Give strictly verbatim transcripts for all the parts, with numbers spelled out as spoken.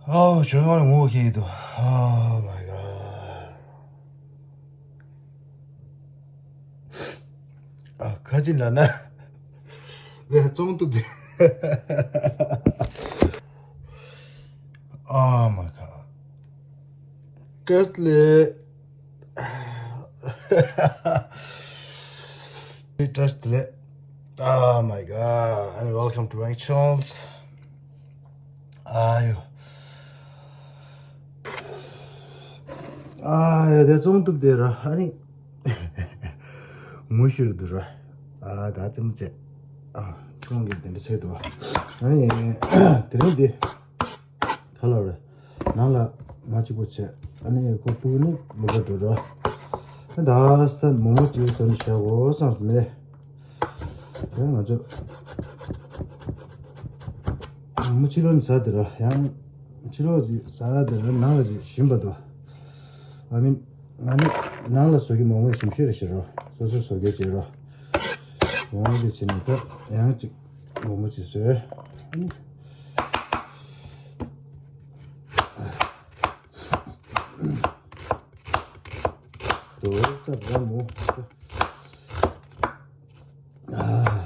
ཨོ་ཞོགས་ཀ་ངོ་ཤེས་འདུག Oh my god. ཨ་ཁ་ཅིག་ལ་ན། ལས་བཙོང་ཐུབ་དེ། Oh my god. Just ལས། Just ལས། Oh my god. And welcome to my channels. ཨ་ཡོ། ཨ་ཡ་དེ་བཙོང་ཐུབ་དེ་ར་ཨ་ནི། མུ་ཤུར་དུ་ར། ཨ་ད་ཙམ་བྱས། ཨ་ཁྱོད་ཀྱི་དེ་འདྲ་བྱས་འདུག་ཨ་ནི། དེ་རིང་འདི། ག་ལ་རེད། ནང་ལ་ང་གཅིག་པོ་བྱས། ཨ་ནི་ཁོ་སྤུ་གུ་ནི་མི་འདྲ་འགྲོ་ར། ཨ་ད་ས་མོ་མོ་གཅིག་བཟོ་ནི་བྱ་དགོས་བསམ་མེད། ཡང་ང་ཚོ། མོ་ཕྱི་ལོགས་ནས་ཟ་དེ་ར་ཡང་། ཕྱི་ལོགས་ཅིག་ཟ་དེ་ར་ནང་ལ་ཅིག་ཞིམ་པ་དོ། ཨ་མིན། ང་ནི་ནང་ལ་བཟོ་གི་མོག་མོག་ཞིམ་ཤོས་རེ་ཞིག་རོ། སོ་སོས་བཟོ་གི་བྱེད་རོ། མོག་མོག་དེ་བྱེད་ནས་ད་ཡང་ཅིག་མོག་མོག་ཅིག་བཟོས། ཨ་ནི། དོ་ཙབ་ར་མོ། ཨ།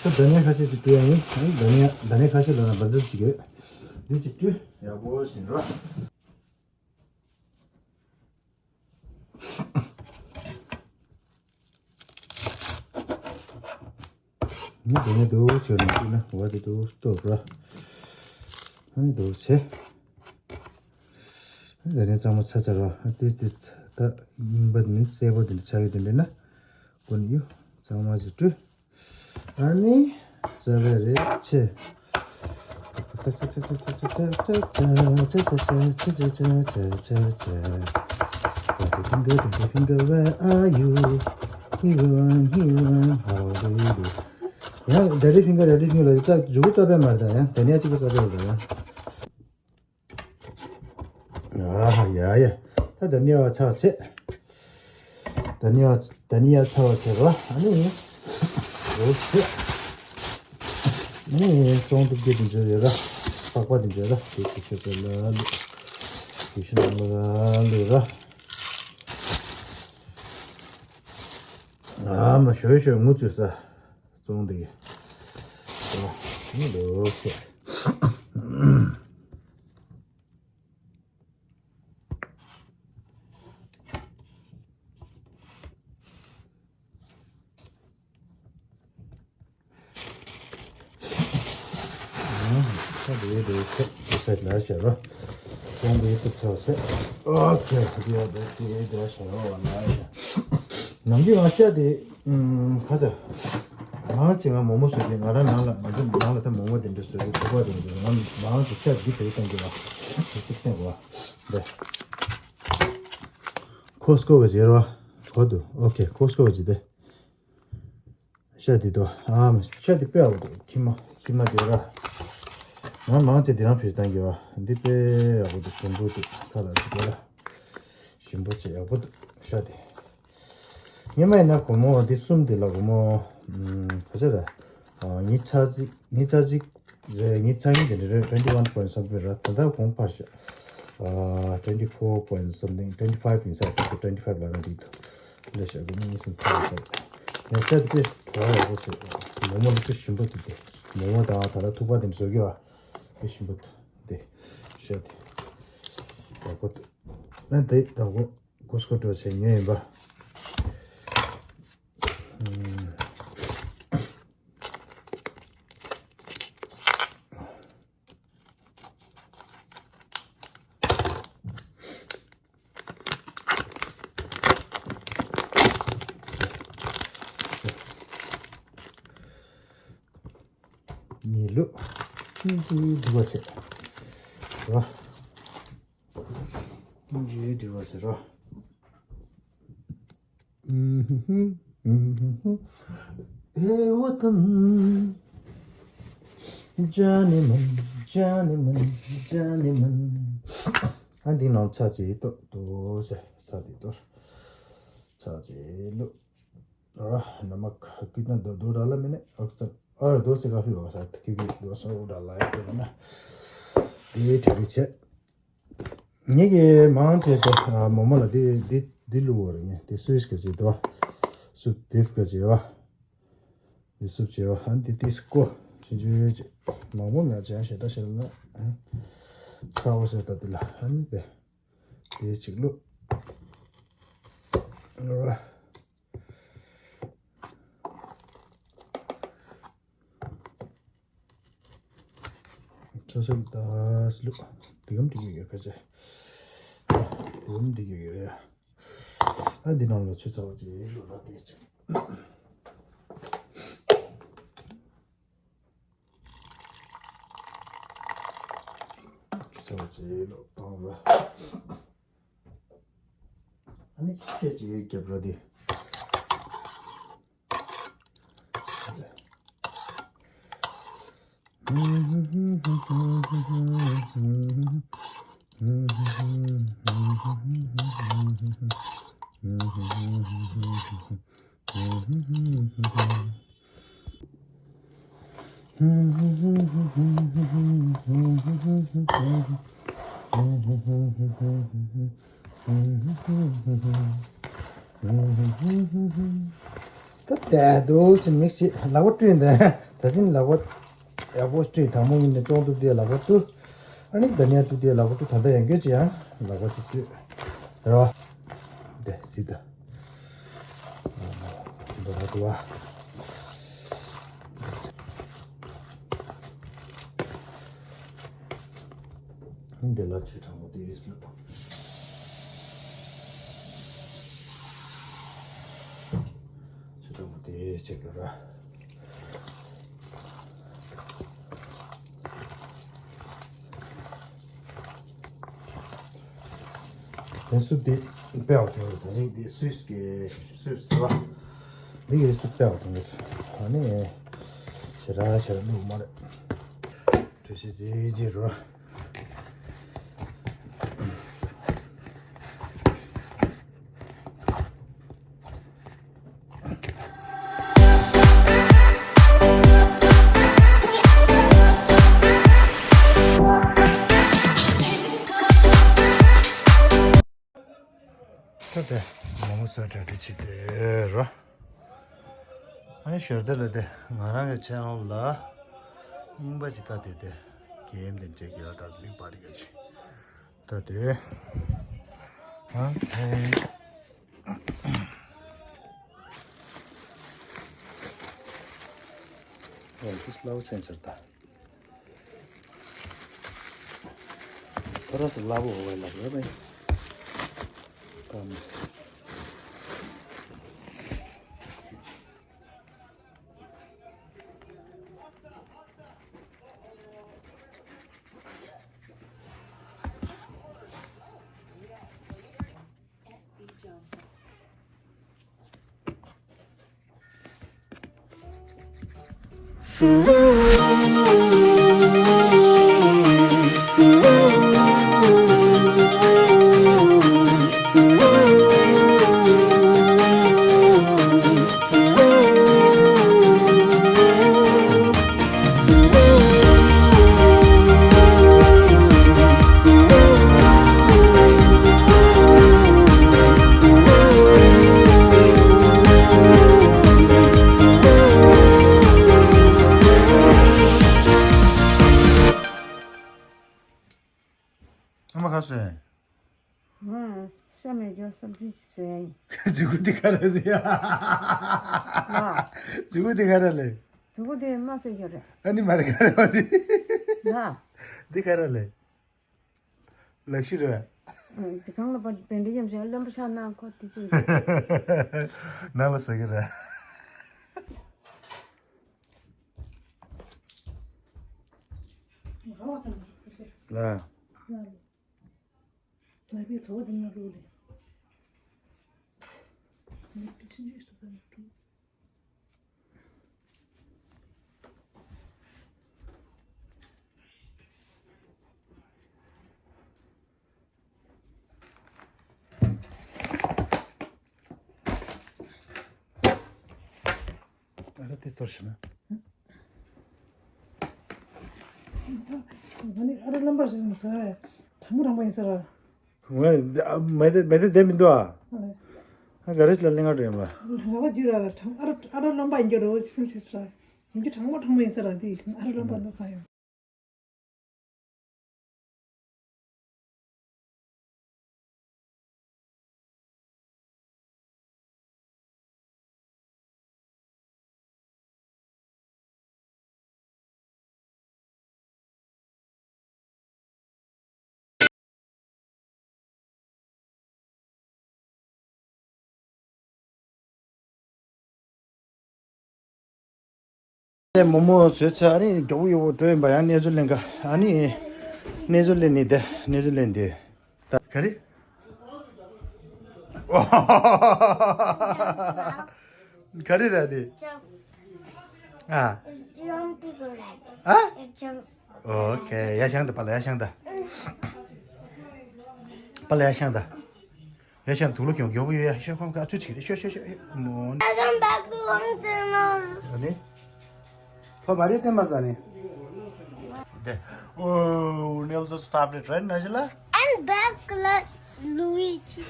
ད་ཟླ་ཉེར་ཁ་ཤས་ཤིག་སྤྲད་ཡ་ཡིན། ཨ་ནི་ཟླ་ཉེར་ཟླ་ཉེར་ཁ་ཤས་ལ་ན་འབར་འདི་ཅིག་ཡོད། འདི་ཅིག་བཀྲུས་ཡག་པོ་ཞིག་རོ། ནི་དེ་ནས་འདུག་ཟེར་ནས་བཀྲུས་ན་འོ་དེ་འདུག་སྟོབས་ར། ཨ་ནི་འདུག་ཟེར། ཨ་ནི་དེ་ནས་གཙང་མ་ཚ་ཚ་ར། ཨ་ཏིས་ཏིས་ད་རྙིང་པ་མིན་གསལ་པོ་དེ་འདྲ་ཆགས་ཡོད་དེ་འདྲ་ན། ཀུན་ཡོད་གཙང་མ་ཞིག་བཀྲུས། ཨ་ནི། རྩ་བའི་རེད་ཆེ། ཡང་ཌེ་ཌི་ཕིང་གར་ཌེ་ཌི་ཕིང་གར་ལ་ཙག་མཇུག་གུ་རྩ་བའི་མར་དང་ཡང་དེ་ནས་གཅིག་པུ་རྩ་བའི་རེད་ཡང་། ཨ་ཧ་ཡ་ཡ། ད་ད་ནི་ཡ་ཆགས་ཚེ། ད་ནི་ཡ་ད་ནི་ཡ་ཆགས་པ་བྱས་པ་ཨ་ནི། འོ་ཚེ། ཨ་ནི་སོང་དུ་སྐྱེ་དུ་འཛོལ་ཡོད་ར། ལྷག་པ་དུ་འཛོལ་ར་དེ་དུ་ཆོད་པའི་ལ་ལུ། དུ་ཤི་ན་ལ་ལུ་ར། ཨ་མ་ཞོ་ཞོ་ངུ་ཚུ་ས། བཙོང་དེ་གི། ཨ་ནི་ལོ་ཚེ། ཁ་དེ་དེ་ཚེ་དེ་ཚེ་ལ་བྱ་རོ། ཁོང་དེ་དུ་ཚོ་ཚེ། ཨོ་ཁེ་དེ་དེ་དེ་དེ་བྱ་རོ་བ་ན་ཡ། ནམ་རྒྱུན་ང་ཤ་དེ་ཁ་ཚ། ང་ཚེ་ང་མོ་མོ་བཟོས་ཏེ་ང་རང་ནང་ལ་ང་ཚོ་ནང་ལ་ད་མོ་མོ་དེ་འདྲ་བཟོས་ཏེ་ཁོ་པ་དེ་འདྲ་ང་ང་ཚོ་ཤ་འདི་བེད་སྟོན་གྱི་བ། དེ་ཚིག་སྟོན་གོ་བ། འདི། ཁོ་སྐོ་གི་ཟེར་བ། གོ་འདུག་ཨོ་ཁེ་ཁོ་སྐོ་གི་ཟེར་ཏེ། ཤ་འདི་དོ། ཨ་མ་ཤ་འདི་དཔེ་ཡག་པོ་འདུག་ཁྱི་མ་ཁྱི་མ་དེ་ར། ང་མང་ཆེ་འདི་རང་བེད་སྟོན་གྱི་བ། འདི་དཔེ་ཡག་པོ་འདུག་ཞིམ་པོ་འདུག་ཁ་ལ་ཅིག་ར། ཞིམ་པོ་ཆེ་ཡག་པོ་འདུག་ཤ་འདི། སྔོན་མ་ཡིན་ན་སྒོར་མོ་འདི་གསུམ་འདི་ལ་སྒོར་མོ་ཨམ་ག་ཚོད་རེད། ཨ་ཉི་ཤུ་རྩ་གཅིག་ཉི་ཤུ་རྩ་གཅིག་རེད། ཉི་ཤུ་རྩ་གཉིས་དེ་འདྲ་རེད། twenty one point something རེད། ད་ལྟ་གོང་འཕར་ཤག་ཨ་twenty four point something twenty five ཡིན་ས་རེད། twenty five ལ་ན་འགྲིག་འདུག་ལས་ཤག་སྒོར་མོ་གཉིས་གསུམ་འཕར་ཤག་ངས་ཤ་དེ་དཔེ་བྲོ་བ་ཡག་པོ་བྱས། མོག་མོག་དེ་དཔེ་ཞིམ་པོ་འདུག་དེ་མོག་མོག་དང་ད་ལྟ་ཐུག་པ་དེ་འདྲ་བཟོ་གི་བ། དཔེ་ཞིམ་པོ་འདུག་དེ་ཤ་དེ་ཡག་པོ་འདུག་ཨ་དེ་དང་པོ་ཀོ་སི་ཀོ་འགྲོ་བྱས་ཉོས་ཡིན་པ། ཉི་ལུ། ཉི་ལུ་འདི་བ་ཚེ། ར། ཉི་ལུ་འདི་བ་ཚེ་ར། ཨུམ་ཧུ་ཧུ། ཧེ་ཝ་ཏན། ཇཱ་ནི་མན། ཇཱ་ནི་མན། ཇཱ་ནི་མན། ཨ་འདི་ནང་ཚྭ་ཅིག་ཏོ་ཏོ་ཟེར། ཚྭ་འདི་ཏོ། ཚྭ་ཅིག་བླུགས། ཨ་ནམ་ཁ་ཀི་ན་དོ་དོ་ར་ལ་མི་ནི་ཨག་ཙམ། ཨ་དོ་སི་ཀ་ཕི་བ་ས་ཏི་ཀི་ཀི་དོ་སོ་ར་ལ་ཡ་ཏོ་ན། དེ་དྲི་བི་ཆེ། ངེད་ཀྱི་མང་ཆེ་དེ་མོ་མོ་ལ་དེ་དེ་དེ་ལུ་བོ་རེད། ངས་དེ་སུས་ཀི་ཟི་དོ། སུབ་བིབ་ཀི་ཟི་བ། དེ་སུབ་ཆེ་བ། ཨ་དེ་དེ་སི་ཀོ་ཆུ་ཆུ་ཆེ། མང་མོ་ང་ཅན་ཞེ་ད་ཞེ་ན། ཚ་བོ་ཟེར་ད་དེ་ལ་ཨ་ནི་དེ་དེ་ཅིག་བླུགས། ཆོ་སེམས་ད་སླུ། དེ་གམ་འགྲིག་གི་ཡོད་ཕལ་ཆེར། དེ་གམ་འགྲིག་གི་ཡོད་རེད། ཨ་འདི་ནང་ལ་ཆུ་ཚ་བོ་ཅིག་བླུགས་ར་དེ་ཅིག་ཆུ་ཚ་བོ་ཅིག་བླུགས་བཏང་ར། ཨ་ནི་ཤེད་ཅིག་རྒྱབ་ར་དེ། ད་ལྟ་འདུག་ཅིང་མིག་ཤེས་ལག་པ་བཀྲུས་འདི་ད་ཐེངས་ལག་པ་ཡག་པོ་བཀྲུས། དང་པོ་ཉིད་ནས་ཅོང་བཏུབ་དུས་ལག་པ་བཀྲུ། ཨ་ནི་ད་ནས་བཀྲུ་དུས་ལག་པ་བཀྲུ། ད་ལྟ་ཡང་སྐྱོད་ཅི་ཡང་ལག་པ་ཅིག་བཀྲུས། དེ་ར་བ། དེ་སི་ད། འདི་ལ་ཆུ་གྲང་མོ་དེ་ཡིས་ལ། ཆུ་གྲང་མོ་དེ་ཅིག་ལ་ར། དེ་སུབ་དེ་པེའོ་དེ་ད་རིང་དེ་སུས་ཀྱི་སུས་སུ་བ། འདི་གི་སུབ་པེའོ་དེ་ཨ་ནི་ཞེ་དྲག་ཞེ་དྲག་བླུགས་མ་རེད། དུ་ཤི་ཇི་ཇི་རུ། ད་དེ་མོ་མོ་སོ་འདྲ་འདྲ་བྱེད་དེ་རོ། ཨ་ནི་ཞོར་དེ་ལ་དེ་ང་རང་གི་ཆེ་ནོ་ལ་རྙིང་པ་ཅིག་ད་དེ་དེ་གེམ་དེ་འདྲ་གི་ལ་ད་ལིག་པ་རི་ག་ཅིག་ད་དེ་ཨ་དེ་ཨོ་དེ་སླ་བོ་སེམས་ཚོར་ད། ཐོ་ར་སི་ལ་བོ་བའི་ལ་བོ་བའི། ད་མི། ཨ་མ་ཁ་སོས། ང་ཤ་མེད་རྒྱུ་བསམ་ཚུལ་ཞིག་བཟོས་ཡིན། ཇུ་གུ་འདི་ག་རེ་རེད་ཡ། ལ། ཇུ་གུ་འདི་ག་རེ་ལེ། ཇུ་གུ་འདི་མ་བཟོས་རྒྱུ་རེད། ཨ་ནི་མ་རེད་ག་རེ་བ་འདི། ལ། འདི་ག་རེ་ལེ། ལག་ཤི་རེད། འདི་གང་ལ་པ་བེན་ཌི་ཡམ་ཞིག་རློན་པ་ཆགས་ན་ཁོ་དེ་ཚོ་ཡིན། ནང་ལ་ཟ་གི་རེད། ལ། ལ་པའི་ཚོ་བ་དེ་ན་རུ་ལེ། མི་དེ་ཆུང་ཆུང་ཞིག་ཏུ་ད་ནི་ཀྲུང་། ཨ་ར་དེ་ཚོར་ཤི་ན། ཨ་ནི་ཨ་ར་རློན་པ་ཞིག་ཟེར་ས་རེད། གྲང་མོ་གྲང་མོ་ཡིན་ས་ར། ང་མེ་དེ་མེ་དེ་བསྡད་མི་འདུག་ཨ། ཨ་ལས། ང་ག་རེ་ལ་གླིང་ག་འགྲོ་ཡིན་པ། ང་བ་རྒྱུ་ར་ར་གྲང་ཨ་ར་ཨ་ར་རློན་པ་ཡིན་རྒྱུ་རོ་ཕིལ་ཤི་ས་ར། ཡིན་རྒྱུ་གྲང་མོ་གྲང་མོ་ཡིན་ས་ར་དེ་ཡིན་ཨ་ར་རློན་པ་འདུག་ག་ཡོང་། དེ་མོག་མོག་བཟོས་ཚར་ཨ་ནི་མགྱོགས་པོ་ཡོད་པོ་འགྲོ་ཡིན་པ་ཡང་གནས་ཚུལ་ལེན་ག་ཨ་ནི་གནས་ཚུལ་ལེན་ནི་དེ་གནས་ཚུལ་ལེན་དེ་ད་ག་རེ། ག་རེ་ར་དེ། ཨ། ཨ། ཨོ་ཁེ་ཡ་ཤང་ད་པ་ལ་ཡ་ཤང་ད། པ་ལ་ཡ་ཤང་ད། ཡ་ཤང་དུག་ལོ་ཁྱོད་མགྱོགས་པོ་ཡོད་ཡ་ཤོད་ཁོམ་ཁ་ཚུ་ཅིག་རེ་ཤོད་ཤོད་ཤོད་མོ། Welcome back to Hong Channel. ཨ་ནི། ཁོ་མ་རེད་ལྟད་མ་ཟ་ནི། དེ། ཨོ། Nelson's favorite, right, Nigella? And back ལ་Luigi.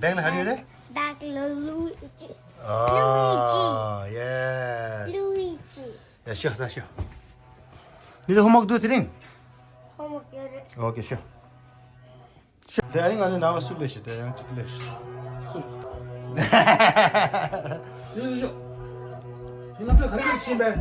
Back ལ་ཧ་རི་རེད། Back ལ་Luigi. ཨ། Luigi. Yes. Luigi. ཡ་ཤོད་ད་ཤོད། ནི་དེ་homework དུ་དེ་རིང་། Homework ཡོད་རེད། Okay, sure. དེ་ཨ་ནི་ང་ཚོ་ནང་ལ་སུ་ལས་ཤི་དེ་ཡང་གཅིག་ལས་ཤི། སུ། ཡོད་ཡོད་ཡོད། ཁྱེད་སློབ་གྲྭ་ག་རེ་ག་རེ་ཕྱིན་པས།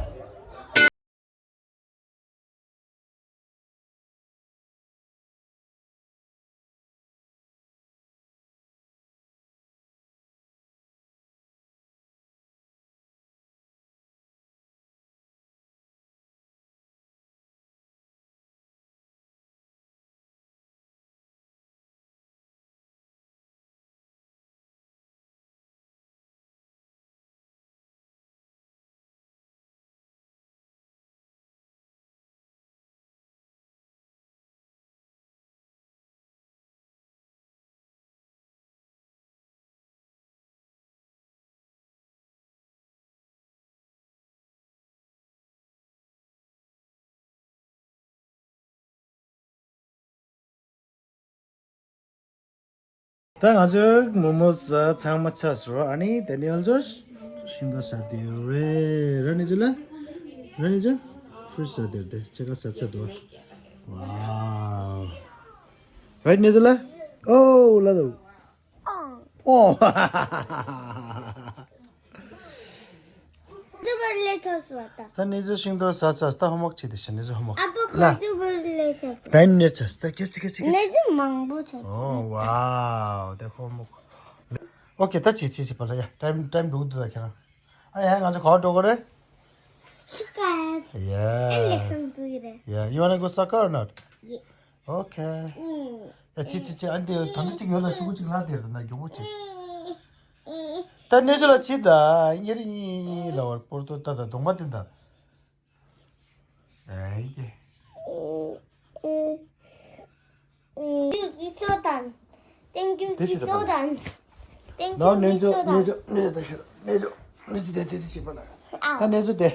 ད་ང་ཚོས་མོག་མོག་ཟ་ཚང་མ་ཚར་སོང་། ཨ་ནི་དེ་ནས་ཨལ་ཇོ་ཤིང་ཏོག་ཟ་དེ་རེད། ར་ནི་ཅི་ལ། ར་ནི་ཅི། ཧྲུ་ཟ་དེ་རེད། ཅི་ག་ཟ་ཚར་འདུག་ཝའོ། ར་ནི་ཅི་ལ། ཨོ་ལ་དོ། ཨོ། ཙུ་བར་ལས་ཐོས་སོ་ད། ད་ནི་ཙུ་ཤིང་ཏོག་ཟ་ཚར་ད་ཧོ་མོག་བྱེད་དེ་ཤ་ནི་ཙུ་ཧོ་མོག་ཨ་པོ་ལ། ཁ་ཙུ་བར་ལས་ཐོས་སོ། ད་ནི་ཚ་ད་ཁྱེད་ཚི་ཁྱེད་ཚི་ཁྱེད་ཚི། ནི་ཙུ་མང་པོ་ཐོས་སོ། ཨོ་ཝའོ་དེ་ཧོ་མོག་ཨོ་ཁེ་ད་ཅི་ཅི་ཅི་པ་ལ་ཡ་time time འགྲོ་འདུག་ད་ཁྱེད་རང་ཨ་ཡ་ང་ཚོ་ག་པར་འགྲོ་དགོས་རེད། ཤི་ཀ་ཡ། Yeah. And lesson འགྲོ་གི་རེད། Yeah, you wanna go soccer or not? Yeah. Okay. ཡ་ཅི་ཅི་ཅི་ཨ་འདི་ད་ནི་ཅིག་ཡོད་ལ་ཤུ་གུ་ཅིག་ལྷག་དེར་ད་ན་མགྱོགས་པོ་ཅིག་ད་ནེ་ཅོ་ལ་ཅི་ད་ཉེ་རི་ཉི་ལ་བར་པོར་ཏོ་ད་ད་གདོང་མ་བསྟན་ད། ཨེ་ཀེ། ཏེང་ཀུ་གི་སོ་དང་། ཏེང་ཀུ་གི་སོ་དང་། ཏེང་ཀུ་གི་སོ་དང་། ནེ་ཅོ་ནེ་ཅོ་ནེ་ཅོ་ནེ་ཅོ་དེ་དེ་ཅི་པ་ན། ད་ནེ་ཅོ་དེ།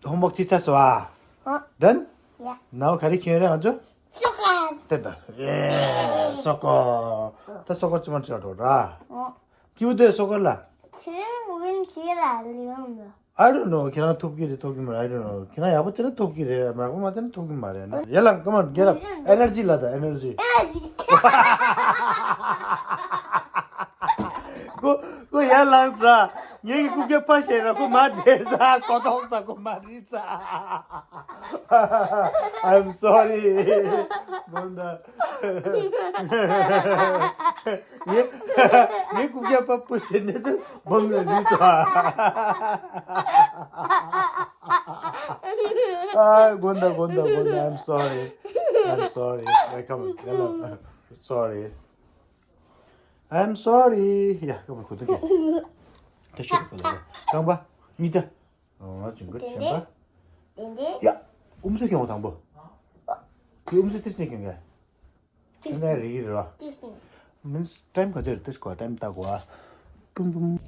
ཧོམ་ཝོག་ཅི་ཚར་སོང་ཨ། ཧ། Done? Yeah. Now ག་རེ་ཁྱོད་རེ་ང་ཚོ། སོ་ཀར། དེ་ད། ཡེ། སོ་ཀར། ད་སོ་ཀར་ཅི་མ་ཅི་ར་འགྲོ་ར། ཨོ། ཀྱུ་དེ་སོ་ཀར་ལ། དེ་རིང་མུ་གིན་ཇི་ར་ལི་ཡོང་ལ། I don't know. ཁྱེད་རང་ཐོབ་ཀྱི་རེད་ཐོབ་ཀྱི་མ་རེད། I don't know. ཁྱེད་རང་ཡག་པོ་བྱས་ན་ཐོབ་ཀྱི་རེད། མ་ཡག་པོ་མ་བྱས་ན་ཐོབ་ཀྱི་མ་རེད་ན། ཡ་ལང་come on, get up. Energy ལ་ད་energy. Energy. ཁོ་ཁོ་ཡར་ལངས་ཚར། ངེད་ཀྱི་རྐུབ་བཀྱག་ཕར་བཤད་ར་ཁོ་མར་བསྡད་ཚར། གོ་ཐོག་ཚར་ཁོ་མར་རིལ་ཚར། I'm sorry. དགོངས་དག་ངེད་ངེད་རྐུབ་བཀྱག་ཕར་བཤད་ནས་ཚར་བང་ལ་རིལ་ཚར། ཨ་དགོངས་དག་དགོངས་དག་དགོངས་དག I'm sorry. I'm sorry. Come on. Hello. Sorry. I'm sorry. ཡ། ཀ་མ་ཁུ་ཏུ་ཀེ། ད་ཤོད་པ་ལ་རྐང་པ་གཉིས་ད། ཨོ་ཅིང་གི་ཆེན་པ། ཏན་ཏན། ཡ། ཨུམ་སུ་ཁྱོང་དང་པོ། ཁྱོད་ཨུམ་སུ་ཏིས་ནི་ཁྱོང་ག་ཏིས་ནི་རི་ར། ཏིས་ནི། Means time ག་ཚོད་རེད་ཏིས་གོ time ད་གོ་ཨ། པུམ་པུམ།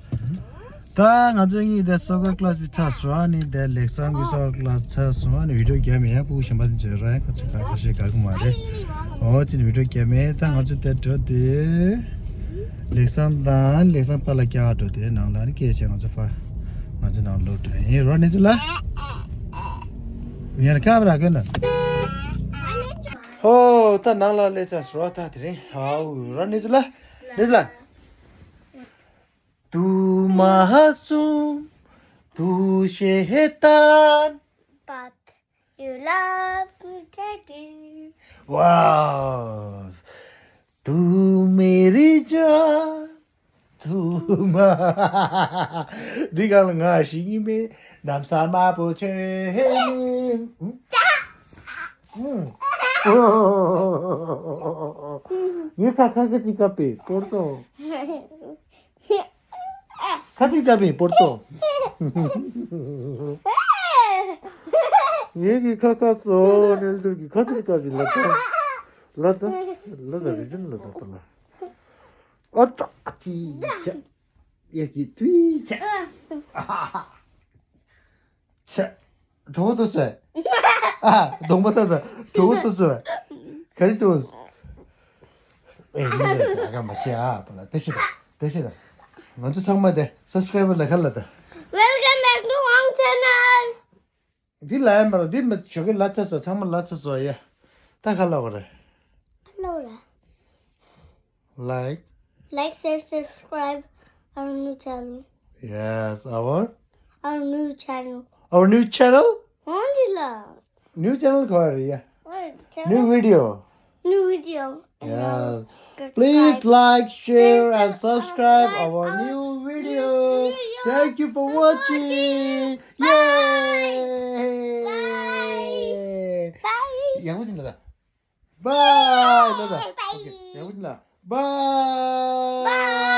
ད་ང་ཚོ་གཉིས་དེ་སོ་ཀར་ཀླ་སི་བི་ཚར་སོང་། ཨ་ནི་དེ་ལེགས་བཟང་གི་སོ་ཀར་ཀླ་སི་ཚར་སོང་། ཨ་ནི་བི་ཌི་ཡོ་རྒྱབ་མེད་ཡ། ཕྲུ་གུ་གཞན་པ་དེ་ཚོས་རང་ཡ་ཁ་ཚོད་ག་ཁ་ཤས་ག་གི་མ་རེད། འོ་ཅི་ནི་བི་ཌི་ཡོ་རྒྱབ་མེད། ད་ང་ཚོ་དེ་འགྲོ་དེ་ལེགས་བཟང་དང་ལེགས་བཟང་པཱ་ལགས་རྒྱག་འགྲོ་དེ་ནང་ལ་ནི་སྐད་ཆ་ང་ཚོ་ཕ་ང་ཚོ་ནང་ལོག་འགྲོ་ཡིན་རོ། ནི་ཚོ་ལ་ཡར་ཁ་བ་ར་གི་ན། ཧོ་ད་ནང་ལ་སླེབས་ཚར་སོང་། ད་དེ་རིང་ཧའུ་རོ། ནི་ཚོ་ལ་ནི་ཚོ་ལ། तू मासूम, तू शैतान। But you love me, Daddy. वाह, तू मेरी जान, तू मा- འདི་གང་ལ་ང་ཞིག་ཡིན་པས། གནམ་ས་དམར་པོ་ཆེ་ཧེ་མིན། ངའི་ཁ་ཁ་ཁ་ཅིག་བཀབ་པས་པོར་ཏོ། ཁ་ཅིག་བཀབ་པས་པོར་ཏོ། ངའི་གི་ཁ་ཁ་ཙོ་ནེལ་དུར་གི་ཁ་ཅིག་བཀབ་པས་ལ་ཏོ། ལ་ཏོ། ལ་ཏོ་རི་ཇིན་ལ་ཏོ་ལ། ཨོ་ཏོ་ཅི་ཆ། ཡ་གི་ཏུའི་ཆ། ཆ། གྲོགས་པོ་ཏོ་སོས། ཨ་གདོང་པ་ཏ་ཏ་གྲོགས་པོ་ཏོ་སོས། ག་རེ་ཏོ། ཨེ་མི་ལ་ཨ་ག་མ་ཤེས་ཨ་པ་ལ་ཏེ་ཤི་ད་ཏེ་ཤི་ད། ང་ཚོ་ཚང་མ་དེ་སབ་སི་ཀ་རའེ་བར་ལ་ཁ་ལ་ད། Welcome back to our channel. འདི་ལ་ཡ་མ་རོ། འདི་མ་ཞོགས་ཀས་ལ་ཚ་སོ། ཚང་མ་ལ་ཚ་སོ་ཡ། ད་ཁ་ལ་བ་རེ། ལོ་ར། Like. Like, share, subscribe our new channel. Yes, our. Our new channel. Our new channel. Only love. New channel ཁོ་རེ་ཡ། New video. New video. And yeah. Please like, share, and subscribe our new video. Thank you for watching. Yay! Bye. Bye. ཡག་པོ་ཞིག་ལ་ད། Bye. ལ་ད། Bye. Okay. ཡག་པོ་ཞིག་ལ། Bye. Bye.